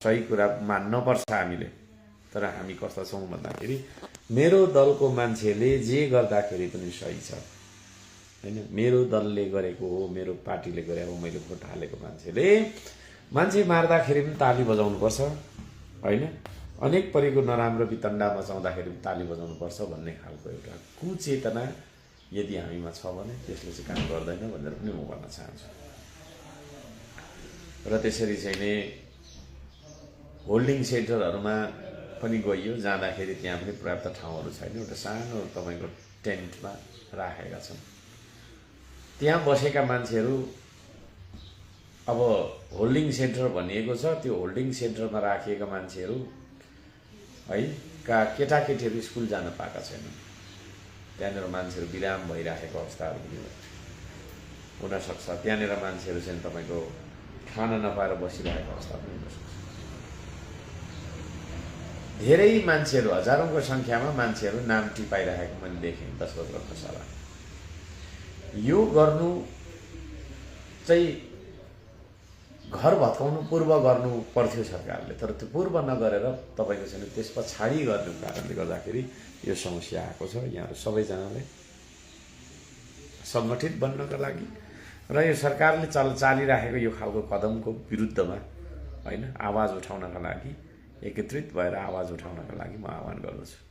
सही कुरा मान्नुपर्छ हामीले। तर हामी कस्ता छौँ भन्दाखेरि मेरो दलको मान्छेले जे गर्दाखेरि पनि सही छ हैन, मेरो दलले गरेको हो, मेरो पार्टीले गरेको हो, मैले भोट हालेको मान्छेले मान्छे मार्दाखेरि पनि ताली बजाउनुपर्छ हैन, अनेक परेको नराम्रो वितण्डा मचाउँदाखेरि पनि ताली बजाउनुपर्छ भन्ने खालको एउटा कुचेतना यदि हामीमा छ भने त्यसले चाहिँ काम गर्दैन भनेर पनि म भन्न चाहन्छु। र त्यसरी चाहिँ नै होल्डिङ सेन्टरहरूमा पनि गइयो, जाँदाखेरि त्यहाँ पनि पर्याप्त ठाउँहरू छैन, एउटा सानो तपाईँको टेन्टमा राखेका छन्। त्यहाँ बसेका मान्छेहरू अब होल्डिङ सेन्टर भनिएको छ, त्यो होल्डिङ सेन्टरमा राखिएका मान्छेहरू है का केटाकेटीहरू स्कुल जान पाएका छैनन्। त्यहाँनिर मान्छेहरू विराम भइराखेको अवस्थाहरू पनि हुनसक्छ। त्यहाँनिर मान्छेहरू चाहिँ तपाईँको खाना नपाएर बसिरहेको अवस्था पनि हुनसक्छ। धेरै मान्छेहरू, हजारौंको संख्यामा मान्छेहरू नाम टिपाइरहेको मैले देखेँ 10 बजेको खसाला। यो गर्नु चाहिँ घर भत्काउनु पूर्व गर्नु पर्थ्यो सरकारले, तर त्यो पूर्व नगरेर तपाईँको चाहिँ त्यस पछाडि गर्नु कारणले गर्दाखेरि यो समस्या आएको छ। यहाँहरू सबैजनाले सङ्गठित बन्नका लागि र यो सरकारले चालिराखेको यो खालको कदमको विरुद्धमा हैन आवाज उठाउनका लागि, एकत्रित भएर आवाज उठाउनका लागि म आह्वान गर्दछु।